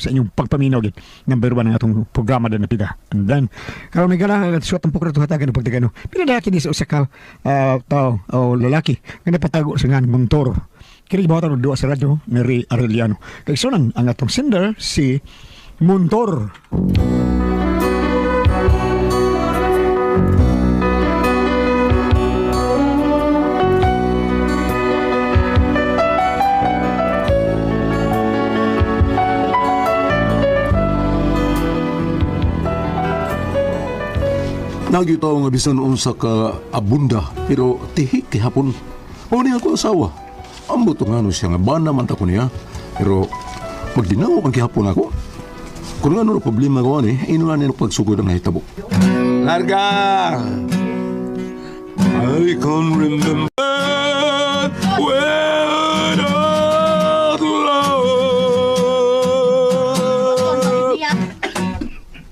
Sa inyong pagpaminaw gid. Number 1 ang atong programa na napida. And then, karon may gala suwat ang pukra hatagan og pagdagano. Pinadaki ni sa usa ka tao o lalaki nga napatago sa ngan Montor. Kini gibuhatan og duwa sa radyo ni Ray Arellano. Kay sunan ang atong sender si Montor. Nagyutaw nga bisan unsa ka abunda pero tihik kay hapon. Mao ni ako asawa. Ambot nga ano siya nga bana man ta ko niya pero magdinaw ang gihapon ako. Kung ano na problema ko ani, ino na nila pagsugod ang nahitabo. Larga! I can remember when at last.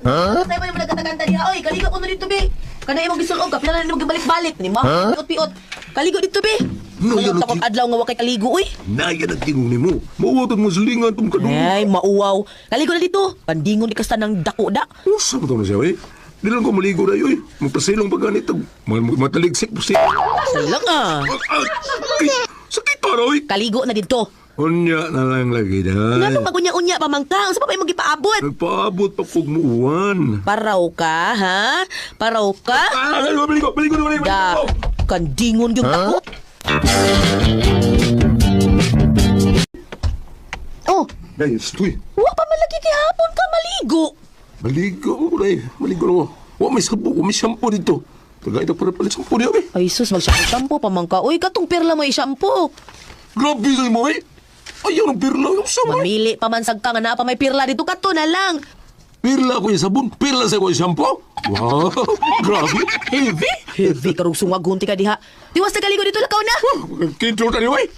Huh? Tayo ba yung nagkataganta diha? Oy, kaligo ko na dito, be. Kana imong gisulog ka, pila na nimo gibalik-balik ni ma. Piot-piot. Kaligo dito, be. No, Ano yan ang takot adlaw nga wa kay kaligo, uy. Naya nagtingong nimo. Mauwatod mo silingan tong kadung. Ay, mauwaw. Kaligo na dito. Pandingon di kasta ng dako da. Usa mo to na siya, eh. Di lang ko maligo na yun, eh. Magpasilong pa ganito. Mataligsik po siya. Silang ah. Sakit pa raw, eh. Kaligo na dito. Unya na lang lagi na. Nga pag unya-unya pa man ka, unsa pa ba imong gipaabot? Nagpaabot pa kog muuan. Paraw ka, ha? Paraw ka? Ah, maligo, maligo, maligo, Da, maligo. kandingon yung dako. Oh, Day, stoy. wa pa man lagi kay hapon ka maligo. Maligo ko, day. Maligo na ko. Wa may sampo, wa may shampoo dito. Taga ito para palit shampoo niya, eh. Ay sus, mag-shampoo pa man ka. Uy, katong perla mo i-shampoo. Grabe sa mo, eh. Ayaw ng pirla, yung sama. eh. Mamili pa man sagka nga naa pa may pirla dito kato na lang. Pirla ko yung sabon, pirla sa ko yung shampoo. Wow, grabe. Heavy. Heavy karong sungwag gunti ka diha. Tiwas na kaligo dito lakaw na. Kinto ka niyo, eh.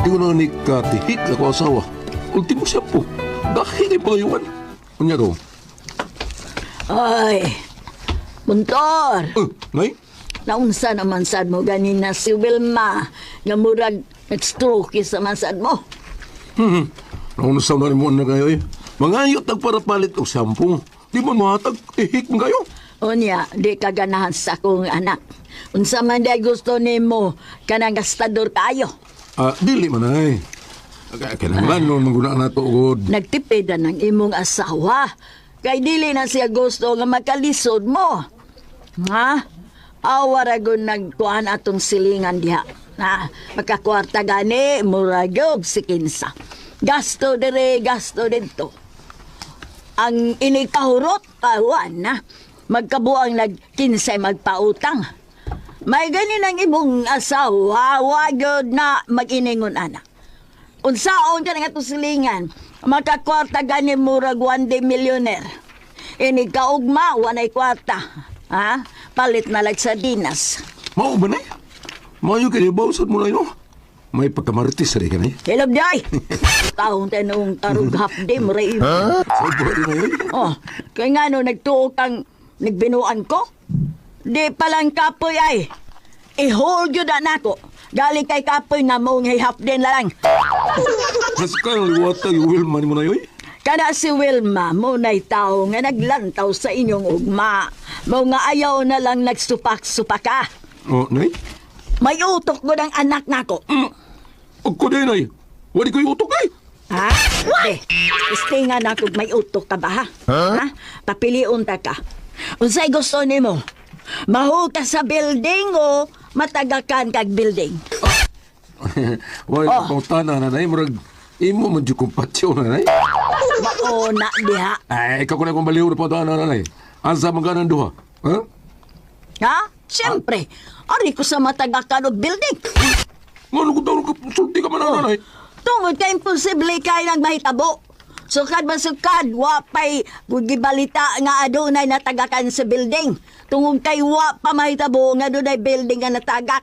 Di ko na ni katihik ako asawa. Ultimo shampoo. Dahil yung pagayuan. Unya to. Ay, Muntor, Nay? naunsa naman sad mo ganina si Wilma nga murag nag-stroke sa man sad mo. Naunsa na rin mo na kayo eh. Mangayot para palit og shampoo. Di man mahatag, tihik man kayo. Unya, di ka ganahan sa akong anak. Unsa man di gusto nimo kanang gastador kayo. Ah, dili man ay. Kailangan nun mangguna na to, God. Nagtipid na ng imong asawa. Kay dili na siya gusto nga makalisod mo. Ha? Awa ra gud nagkuan atong silingan diha. Ha? Makakwarta gani, murag si kinsa. Gasto dire, gasto didto. Ang inikahurot, kawan na. Magkabuang nagkinsay magpautang. May ganin ang imong asawa, wa gyud na mag-iningon anak. Unsaon ka nga itong silingan, makakwarta gani murag one day millionaire. Ini kaugma, wanay kwarta. Ha? Palit na lag sa dinas. Mao ba na eh? Mayo kayo bawsad mo na yun. May pagkamartis rin ka na eh. Hilom day! Taong tanong tarog half day mo rin. Sa buhay na yun. Oh, kaya nga no, nagtuo kang nagbinuan ko. Di palang kapoy ay. I-hold yun na nako. Galing kay kapoy na mong half day na lang. Mas kang liwata yung Wilma ni mo na yun. Kana si Wilma, muna'y tao nga naglantaw sa inyong ugma. Mo nga ayaw na lang nagsupak-supak ka. Oh, nay? May utok ko ng anak nako. Ako din ay. Wali ko yung utok ay. Ha? De, istinga na kung may utok ka ba, ha? Ha? Papiliun ta ka. Unsay gusto nimo? Mahuka sa building o matagakan kag building? Wali Oh. oh. pangutana na nay. Murag, imo man dyan kong patyo na nay. Mauna diha. Ay, ikaw ko na kong baliw na pangutana na nay. Ansa man ka ng duha? Ha? Ha? Siyempre, ari ko sa matagakan og building. Ngano ko daw sulti ka man na nay. Tungod kay imposible kay nang mahitabo. Sukad man sukad, wa pa'y gibalita nga adunay natagakan sa building. Tungod kay wa pa mahitabo nga adunay building nga natagak.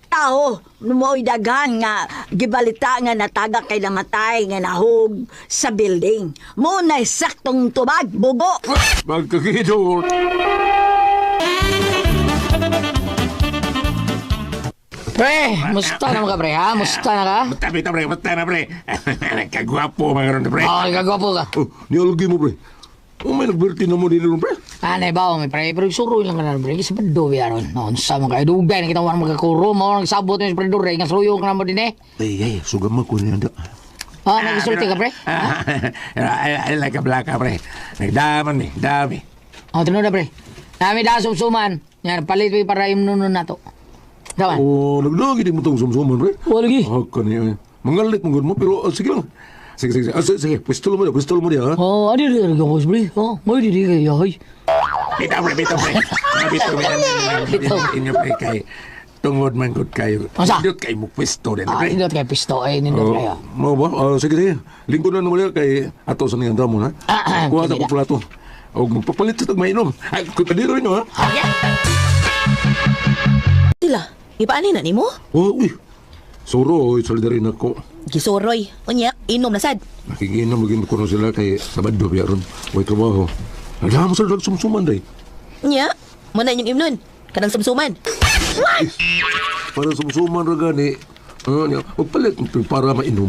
Tao, mo'y daghan nga gibalita nga natagak kay namatay nga nahug sa building. Muna'y saktong tubag, bugo. Magkakido. Pre, musta na ka pre ha? Musta na ka? Basta bitaw pre, basta na pre. Kagwapo mga ron pre. Oh, kagwapo ka. Oh, nialagi mo pre. Oh, may nagberti na mo din ron pre. Ah, naibaw mi pre, pero suroy lang ka na pre. Kasi bado biyaron. No, unsa man kayo dugay na kita warang magkakuro mo ang sabot ni pre dure nga suyo ka na mo din eh. Ay, ay, sugama ko niya. Ah, nagsulti ka pre? I like a black pre. Nagdaman ni, dami. Oh, tinuod na pre. Nami da sumsuman. Yan, palit mi para imnunon nato. Daman. Oh, naglagi di mo tong sumsuman pre. Oh, lagi. Ah, kani. Mangalit mo gud mo pero sige lang. Sige, sige, sige. Ah, sige, sige. Pistol mo dia, pistol mo dia. Ha? Oh, adi di di ko pre. Oh, mo di di kayo hoy. Bitaw pre, bitaw pre. Bitaw pre. Bitaw. Inyo pre kay tungod man gud kayo. Unsa? Nindot kay mo pwesto din Ah, pre. nindot kay pisto eh, nindot Oh, kayo. mo ba? Ah, sige, sige. Lingkod na mo dia kay ato sa niyang damo ha. Ah, ah, Kuha sige ta ko plato. Og magpapalit sa tag mainom. Ay, kadiro inyo ha. Sila, ipaani na nimo? Oh, uy. Suro, oy, solidary na ko. Gisoroy. Unya, inom na sad. Nakikiinom lagi ko sila kay Sabado biya ron. Way trabaho. Nagdamo sa sumsuman day. Unya, mo na inyong imnon. Kanang sumsuman. Para sumsuman ra gani. Ah, niya, magpalit para mainom.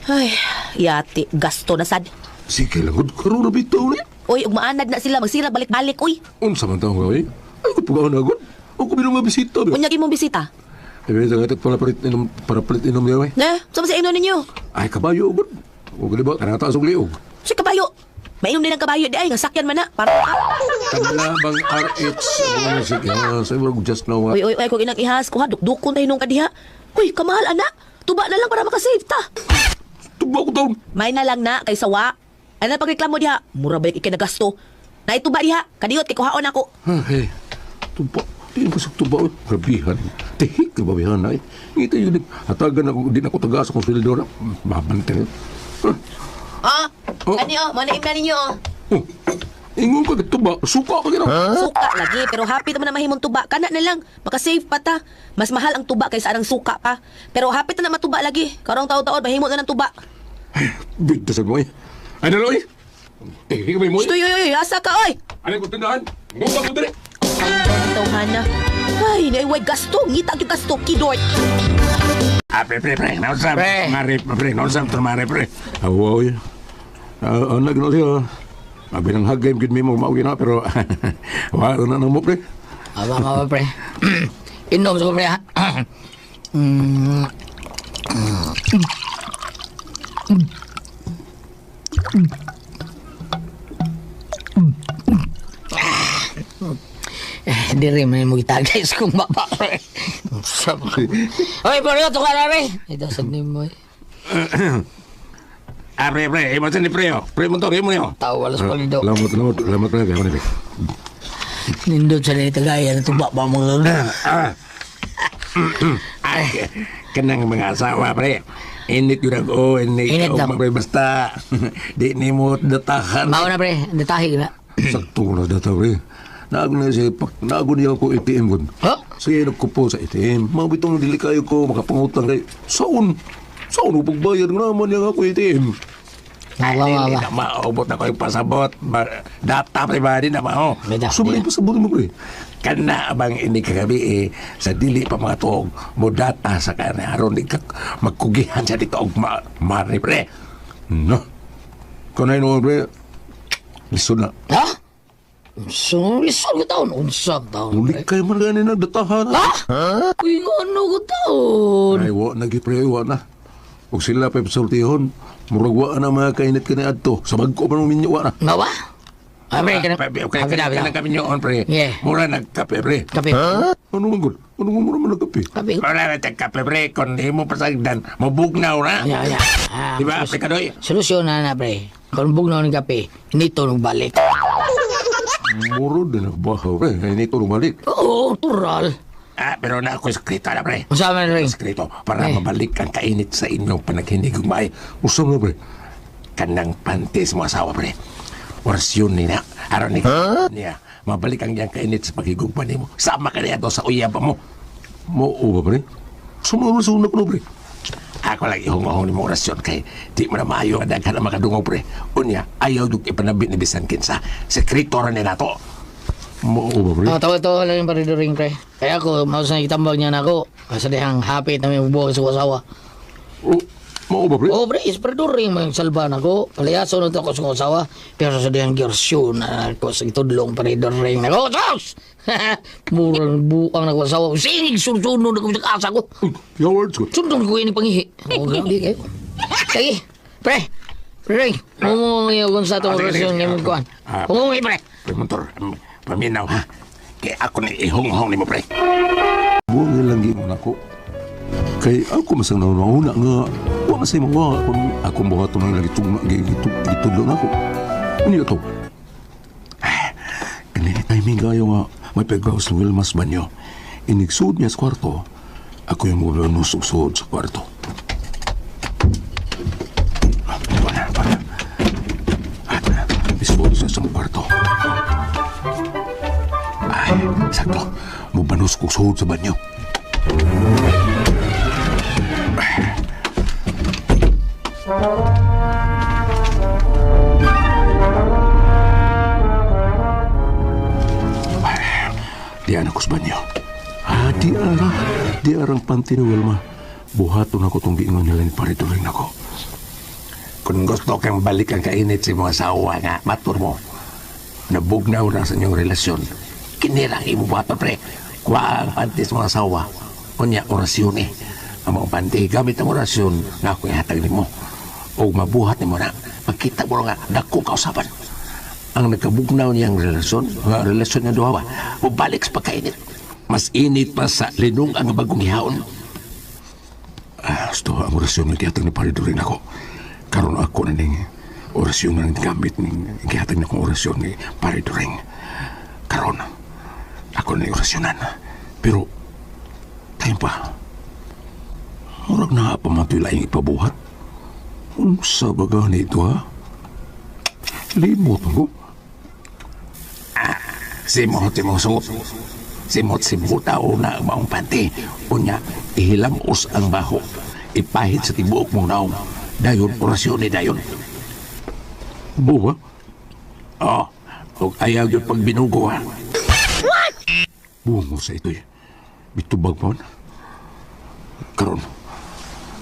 Ay, yati, gasto na sad. Sige lang, gud karon ra bitaw ni. Uy, ug maanad na sila, magsira balik-balik, uy. Unsa man taong gawin? Ay, ko pugaw na gud. Ako bilang mga bisita. Ba? Unya imong bisita. Eh, sa katit para palit inom, para palit inom niya, eh. Na, sa sa imnon ninyo? Ay, kabayo, gud. O, di ba? Kanata sa liog. Si kabayo. Mainom din ang kabayo di ay, nga sakyan man na. Para Kanila bang RH? Ang mga sige, ah, sa ibang just now, Uy, uy, uy, kung inang ihas ko ha, dukdukon tayo nung kadiha. Uy, kamahal anak. Tuba na lang para makasave ta. Tuba ko taon. May na lang na kay sawa. Ano na pagreklamo diha? Mura ba yung ikinagasto? Naituba diha, kadiyot kay kuhaon ako. Ay, tuba. Di na pasok tuba. Oy. Grabihan. Tihik na babihan ay. Ngita yun. Hatagan ako, di na ako taga sa kong sweldo na. Mabantay. Ah, Ah, Oh. ani oh, mana imna ninyo oh. Oh, ingon ka tuba. Suka ka gina. Suka lagi, pero happy naman na mahimong tuba. Kana na lang, makasave pa ta. Mas mahal ang tuba kaysa anang suka pa. Pero happy ta na matuba lagi. Karong taon-taon, mahimo na ng tuba. Bigta sa mo eh. Ay, nalo eh. Tihik ba mo eh? Uy, uy, uy, asa ka, oy! Ano ko tindahan? Ngupa ko dire. Tawhana. Ay, naiway gasto. Ngita gyud gasto, kidort. Ah, pre, pre, pre. Nausap. Pre. Mare, pre. Nausap to mare, pre. Awa oy. Ah, anak na siya. Abi nang hagay gid mi mo mao gina pero wa na na mo pre. Aba nga ba pre. Inom sa ko pre ha. Mm. Eh, diri man mo gitagay sa kong baba pre. Oy, pero ito ka na pre. Ito sa nimo eh. Ah, pre, pre. Imo sa ni pre, oh. Pre, mo to, imo niyo. Tao walas palido. Lamot lamot lamot pre kay pre. Nindot sa nito gaya na tuba pa mga. Ay, kanang mga asawa, pre. Init yun ako, init. Init ako, daw. pre, basta di ni mo datahan. Mao na pre, detahe na. Sakto na data pre. Naago na siya naago niya ako ATM gud. Ha? Sige nagkupo sa ATM. Mao bitong dili kayo ko makapangutang kay saon. Saon ko pagbayad nga naman niya ako ATM. Mawa Dili mawa. na maobot na ko yung pasabot. Data, pre, ba, di na mao. Beda. Sumali pa sa buto mo pre. Kana bang ini kagabi eh, sa dili pa mga tuog mo data sa kana aron di ka magkugihan sa dito og mare pre. No. Kanay no pre. Lisod na. Ha? So, lisod ko taon. Unsa taon? Uli kayo man gani nagdatahan. Ha? Uy, nga ano ko taon? Ay, wa na gyud pre, wa na. Ug sila pa sultihon, murag wa na mga kainit kani adto. Sa bag-o pa nung minyo wa na. Mawa? Ah, pre, kana. Pre, okay, Kape na, kana kape. kami nyoon pre. Yeah. Mura nagkape pre. Kape. Ano man gud? Ano man mura man nagkape? Kape. Mura nagkape pre kon imo pasagdan mabugnaw na. Ya, ya. Ah, Di ba, pre kadoy? Solusyon na na, pre. Kung bugnaw ng kape, nito nung balik. Muro din nagbahaw pre. Ay nito lumalik. Oo, tural. Ah, pero na ako eskrito na pre. Unsa man rin? Eskrito para Eh. mabalik ang kainit sa inyong panaghinig may Usam na pre. kanang panties mo asawa pre. Orsyon ni na aron ni niya mabalik ang iyang kainit sa paghigugma nimo. Sama ka niya to sa uyab mo. Mao ba pre? Sumama sa una ko no pre. Ako lang ihungahong ni mo orasyon kay di mo na maayo ang daghan ang makadungog pre. Unya, ayaw dug ipanabi ni bisan kinsa. Sekreto ra ni nato. Mao ba, pre? Oh, tawa-tawa lang yung pariduring, pre. Kaya ako, maus na itambag niya na ako. Sa dihang hapit na may bubuhay sa asawa. Oh, mao ba, pre? Oh, pre, is pariduring may salba na ako. Palayaso na to ako sa asawa. Pero sa dihang girsyon na ako sa itudlong pariduring na ako. Sos! Murang buang na ako asawa. Sinig, sunod ako sa kasa ko. Uy, your words ko. Sundon ko ini pangihi. Oh, grabe kayo. Sige, pre. Pre, humungi ako sa atong Ah, sige, orasyon sige. nga mong kuhan. Ah. Humungi, pre. Pre, motor, paminaw ha. Kaya ako ni ihonghong ni mo, pre. Buang lang giingon ako. Kay ako masang nauna nga wa man say mawa kung akong buhaton ang lagi tugma gitudlo nako. Unya to. Kani timing kayo nga may paggawas ng Wilmas banyo. Inigsud niya sa kwarto. Ako yung mga nusog-sud sa kwarto. Ah, Wala, wala. At isod siya sa kwarto. Ay, sakto. Mubanos ko suod sa banyo. Diyan ako sa banyo. Ah, di ara. Di arang panty ni Wilma. Buhaton ako tong giingon nila ni Parituloy nako. Kung gusto kang balik ang kainit sa imong asawa nga, matur mo. Nabugnaw na sa inyong relasyon. Kinirang imo buhaton, pre. Kuha ang panty sa mga asawa. Unya, orasyon eh. Ang mga panty, gamit ang orasyon nga ako ihatag nimo. O mabuhat nimo na. Pagkita mo nga, dako kausapan. Ang nagkabugnaw niyang relasyon, nga relasyon niya duha ba, mubalik sa pagkainit. Mas init pa sa linong ang bagong ihaon. Ah, gusto ang orasyon nga gihatag ni Paridurin ako. Karon ako na ning orasyon nga gamit ning gihatag na akong orasyon ni Pariduring. Karon ako na orasyonan. Pero tayo pa. Murag na pa man to'y laing ipabuhat. Unsa ba gani ito ha? Limot ko. Simot imong sungot. Simot simuta una ang maong panty. Unya, ihilamos ang baho. Ipahid sa tibuok mong naong. Dayon, orasyon ni dayon. Buwa? Oh, ug ayaw yung pagbinugo ha. Buwa mo sa ito'y. Bitubag mo. Karon,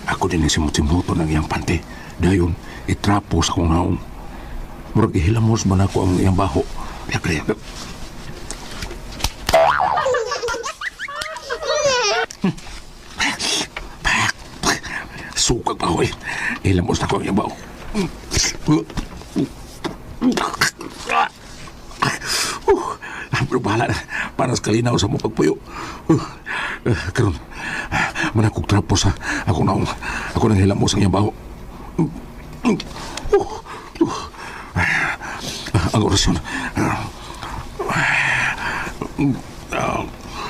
ako din ang simot-simoto ng iyang pante. Dayon, itrapo sa kong naong. Murag ihilamos man ako ang iyang baho. Pre, pre. Sukag pa eh. Ihilamos na ko ang iyang baho. Pero bahala na. Para sa kalinaw sa mong pagpuyo. Karon, manakog trapo sa akong naong. Ako nang hilamos ang iyang baho. Ang orasyon.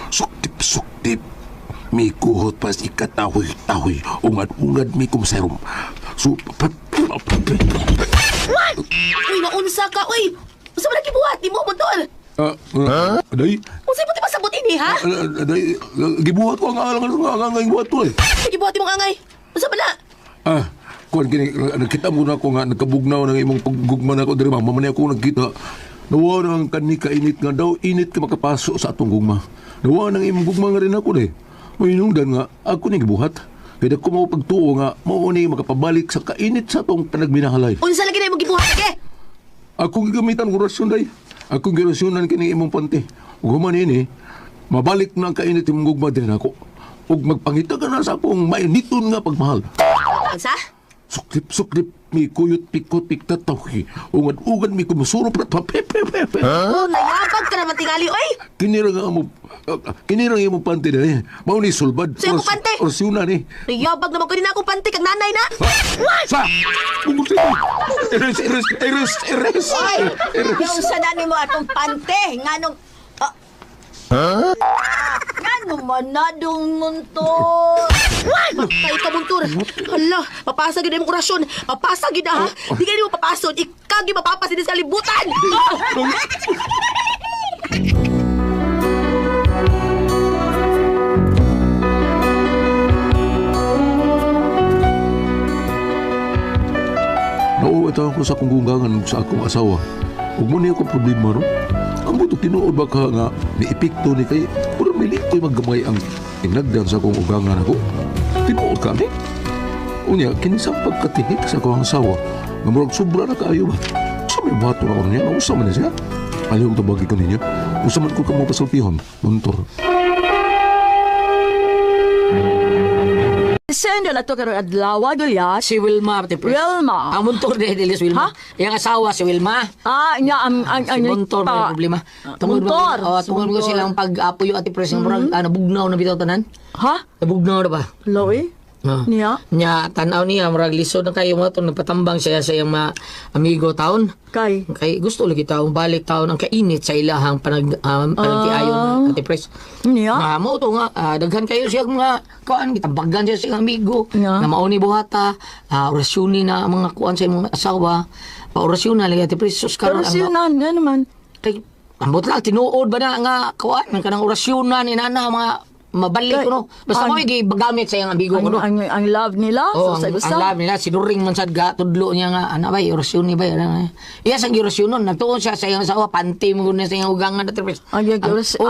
Suktip, suktip. Mi kuhot pas ikatahoy-tahoy. Ungad-ungad mi kumserum. Su... Uy, naunsa ka, uy! Unsa man gibuhat nimo, motor? Ah, Day, Unsa mo ti pasabot ini, ha? day, gibuhat ko ang alang ang ang ang buhat ko eh. Gibuhat imong angay. Unsa man na? Ah, kuan kini nakita mo na ako nga nagkabugnaw ng imong paggugma na ako diri ma'am. Mamaya ako nagkita. Nawa na ang kani kainit nga daw init ka makapaso sa atong gugma. Nawa nang imong gugma nga rin ako de. Mainungdan nga ako ni gibuhat. Kaya ko mao pagtuo nga mao ni makapabalik sa kainit sa atong panagminahalay. Unsa lagi na imong gibuhat lagi? Akong gigamitan ko rasyon day. Akong girasyonan kini imong pante. Ug human ini, mabalik na ang kainit imong gugma diri nako. Ug magpangita ka na sa akong mainiton nga pagmahal. Unsa? Suklip, suklip, mi kuyot, pikot, piktatawhi. Ungad-ugad, mi kumusuro, pa, pe, pe, pe, pe. Oh, nayabag ka naman tingali, oy! Kinira nga mo, kinira nga imong pante na eh. Mao ni sulbad. Sa imong pante? Orsyuna ni. Nayabag naman ko din akong panty kag nanay na. Sa! Bungol sa Eres, eres, eres, eres. Oy, Eres. yung sa nani mo atong pante, nganong ah, Ngano man na dong muntor? Patay ka, Buntur. Hala, mapasa gid imong orasyon. Mapasa gid ha. Di gid mo papason. Ikaw gyud mapapas din sa libutan. Oh! Noo, ito ako sa akong gunggangan sa akong asawa. Huwag mo niya akong problema, ro. Ang buto tinuod ba ka nga ni epekto ni kay puro milikoy maggamay ang inagdan sa akong ugangan ako. Tinuod ka ni? Unya, kini sa pagkatihik sa akong asawa, nga murag sobra na kaayo ba? Sa may bato na ako niya, usa man ni siya. Ayaw ko tabagi ko ninyo. Usa man ko kamo pasultihon, muntor. Sendo na to karon adlaw Goliath. Si Wilma, Ate Pres. Wilma. Ang muntor ni Dilis Wilma. Ha? Yang asawa si Wilma. Ah, nya ang Si Montor may pa- problema. Tungod Montor. ba, oh, tungod Si ba silang pag-apuyo, Ate Pres, yung murag, nabugnaw na bitaw tanan? Ha? Nabugnaw na ba? Loy? Ah. Niya? Nya, tanaw niya, murag lisod na kayo mga itong nagpatambang siya sa iyang mga amigo taon. Kay Kay gusto lagi taon, balik taon ang kainit sa ilahang panagtiayon, Ate Pres. niya? Ah, mo to nga, daghan kayo siya mga kuan, gitambagan siya sa iyang amigo. Yeah. Na mauni buhata, orasyuni na ang mga kuan sa imong asawa. Paorasyon na lagi, Ate Pres. Sus, Pero karon ang siya na nga naman. kay ambot lang tinuod ba na nga kuan ang kanang orasyonan inana mga mabalik Kay- ko no. Basta ang- mo gigamit sa iyang amigo ko Ang, no. ang love nila Oh, so, sa ang, gusto. ang love nila, sinuring man sad ga, tudlo niya nga, ana bay, orasyon ni bay, ana bay. Iya sang orasyon nun, nagtuon siya sa iyang asawa, panty mo gud na sa iyang ugangan na tripes. Ang yung oras- oh.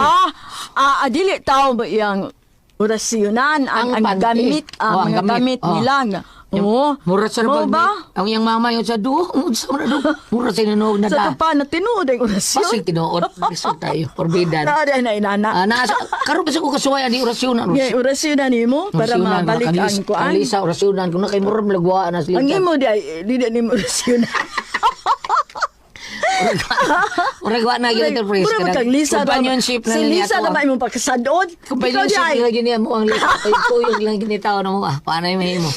Dili tao ba iyang orasyonan ang Ang panty. gamit ang Oh, ang mga gamit. gamit Oh. nila nga. Oo. Mura sa Mao bag. ba? Ang iyang mama yung sa duo, unsa man na duo. Mura sa inunog na Sa da. tupa na tinuod ang orasyon. Pasig tinuod, lisod tayo, porbidan. Naa na inana. Ah, na karon pa sa ko kasuway ani orasyonan. Ngay orasyonan nimo para mabalik ang kuan. Lisa orasyonan kun na kay mura malagwa na sila. Ang imo di ay di di nimo orasyonan. Murag wa na gyud ito, Pres. Mura man kang Lisa. Companionship na Si niya Lisa ato, na ah. ba imong pagkasadod? Companionship Ikaw di ay. na gini mo ang Lisa. Tuyog lang gini tao na mo. Ah, paano yung mahimo?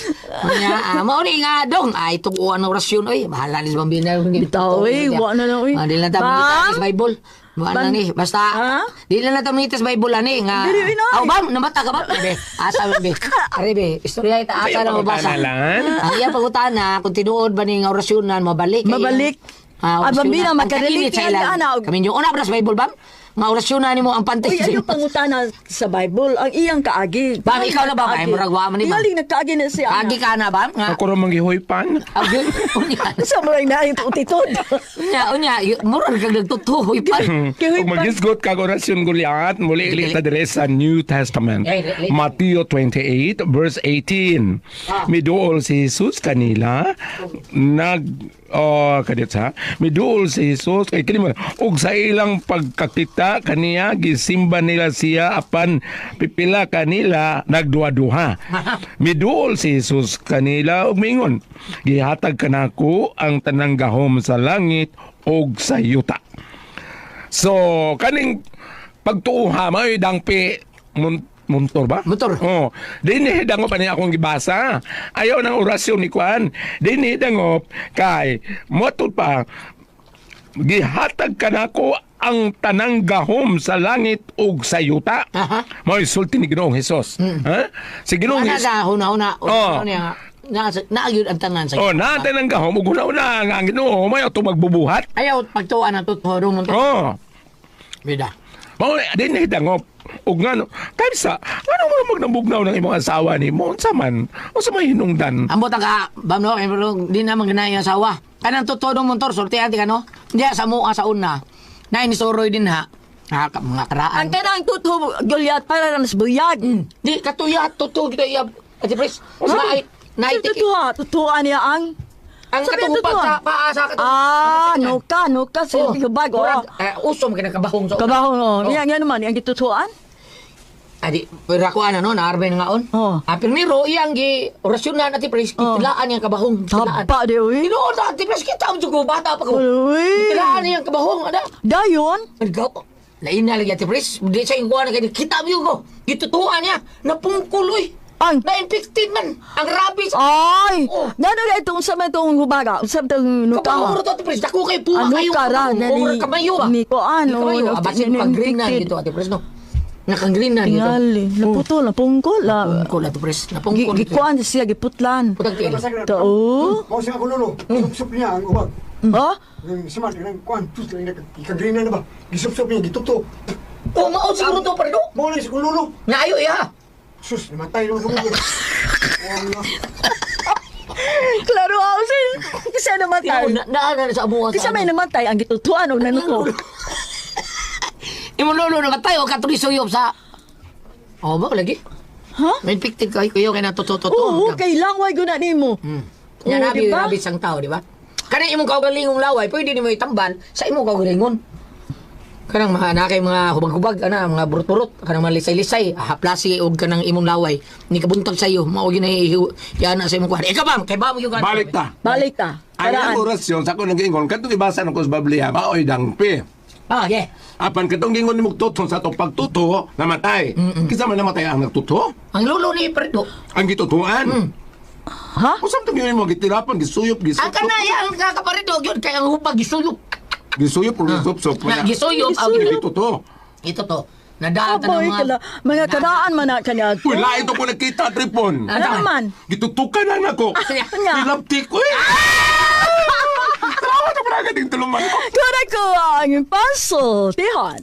Unya, mao ni nga dong. Ay, tuguan ang orasyon. Oy, bahala ni sa bambina. Bitaw, oy, wa na na, oy. Ah, di lang ta Bam? mangita sa Bible. Wa na Bam? ni. Basta, Ha? di lang na ta mangita sa Bible ani nga. Dili, inay. Aw, bam, namata ka ba? Be, asa man be. Are be, istorya ita asa na mabasa. pangutana lang. Ang iya pangutana, kung tinuod ba ni nga orasyonan, mabalik. kay Mabalik. Ah, Ah, bambina, orasyonan. Ang makarelate kainit sa nga ilang. ana. Kami yung una sa Bible, bam? Nga orasyonan nimo ang pantay. Uy, ayaw pangutana sa Bible. Ang iyang kaagi. Bam, ikaw na ba? Ay, murag wa man ni, bam. Tingaling nagkaagi na siya. Agi ka na ba? Nga. Ako ra manggihoypan. Agi, unya. Sa murag na ito utitod. Unya, unya. Murag kag nagtutuhoy pa. Kihoy Kung magisgot kag orasyon Goliath, muli Dili. ta dire sa New Testament. Ay, li- Mateo 28 verse 18. Miduol si Jesus kanila nag oh kadit sa miduol si Jesus kay kini mo ug sa ilang pagkakita kaniya gisimba nila siya apan pipila kanila nagduha-duha. Miduol si Jesus kanila ug miingon, gihatag kanako ang tanang gahom sa langit ug sa yuta. So, kaning pagtuuha may dangpi muntor ba? Muntor. Oh, dinhi dangop ani akong gibasa. Ayaw ng orasyon ni Kwan. Dinhi dangop kay motud pa gihatag kanako ang tanang gahom sa langit ug sa yuta. Aha. Mao'y sulti ni Ginoong Hesus. Ha? Si Ginoong Ana Hesus. sa huna-huna. Oh. Huna-huna nga. Na gyud ang tanan sa Oh, na tanang gahom ug una-una nga ang Ginoo may ato magbubuhat. Ayaw pagtuan ang totoo dong muntor. Oh. Bida. Mao din dangop ug ngano kaysa ngano mo magnabugnaw ng imong asawa nimo unsa man unsa may hinungdan Ambot ang ka, bam no, pero di na maganayon yung asawa. Kanang totoo dong muntor, sultihan ti ka no. Diya sa mua sa una. Na inisuroy din ha. Ha, mga karaan. Ang kanang tutho Goliath para na mas buyag. Di katuya totoo kita iya. Ate Pres, na na Totoo, totoo niya ang ang Sabi katong totoo. sa paa sa katong. Ah, no ka, no ka sa hubag. Oh. Usom ka nakabahong sa una. Kabahong oh. Yan, yan naman, ang gitutuan. Adi, pero ako ano no, naarbe nga on. Oh. Ah, primero iyang gi orasyonan Ate Pres, Oh. gitilaan iyang kabahong. Gitilaan. Taba di uy. Tinuod Ate Pres, kita mo ko bata pa ko. Uy. Gitilaan iyang kabahong ada. Dayon. Nagaw. Lain na lagi Ate Pres, di sa iyong kuha na kayo, kita mo ko. Gitutuan niya, napungkol uy. Ang Na-infected man, ang rabies. Ay! Oh. Ngano na itong sa may itong hubaga? Sa itong Kabahong nukawa? ro to, Ate Pres, dako kay puwa Ano kayo. ka ra, kabahong. na ni- Or kamayo ba? ni kuan, Ni kamayo. oh, Ah, basin ni- pag green na infected. dito Ate Pres, no? Nakang-green na dito. Tingali. Naputol, napungkol. La. Napungkol Ate Pres, napungkol. Gikuan siya, giputlan. Putang tiil. Tao? Mao siya ako lolo. Supsup niya ang ubag. Ha? Yung siman yung kuan, tus lang ikagreen na ba? Gisupsup niya gitupto. Oh, mao siguro to pardo. Mao na si kong lolo. Naayo iya. Sus, namatay naman ko lolo. Wala. Klaro ako siya. Kasi namatay. Tinuod na na sa amuha. Kasi may namatay ang gitutuan o nanuko. Imong lolo namatay o katong suyop sa. Oh, ba lagi? Ha? May infected kayo kayo kay natututo. Oo, kay langway guna nimo. Nya Oo, nabi di ba? rabi sang tao, di ba? Kanang imong kaugalingong laway, pwede nimo itambal sa imong kaugalingon. Kanang mga na kay mga hubag-hubag ana, mga burut-burut, kanang mga lisay-lisay, haplasi og kanang imong laway. Ni kabuntag sa iyo, mao gyud na yana sa imong kuan. Ikaw bam, kay ba mo yung Balik ta. Balik ta. Ang Paraan. iyang orasyon sa akong nagiingon katong ibasa nako sa Biblia, maoy dangpi. Ah, yeah. Apan katong gingon nimo tuton sa atong pagtuto, namatay. Kinsa man namatay ang nagtuto? Ang lolo ni Perdo. Ang gitutuan. Ha? Usam tong gingon mo gitirapan, gisuyop, Ang gisuyop. kanaya ang kakaparedo gyud kay ang hubag gisuyop. Gisuyop o gisupsop. Na gisuyop ang Gituto. ito to. Nadaan ta ng Aboy mga kala, mga karaan man na kanya. Uy, lain to ko nakita, Tripon. Ah, Ano man? Gitutukan lang nako. Nga. Nilapti ko eh. Salamat na parang tulungan ko. Kura ko ang pasultihan.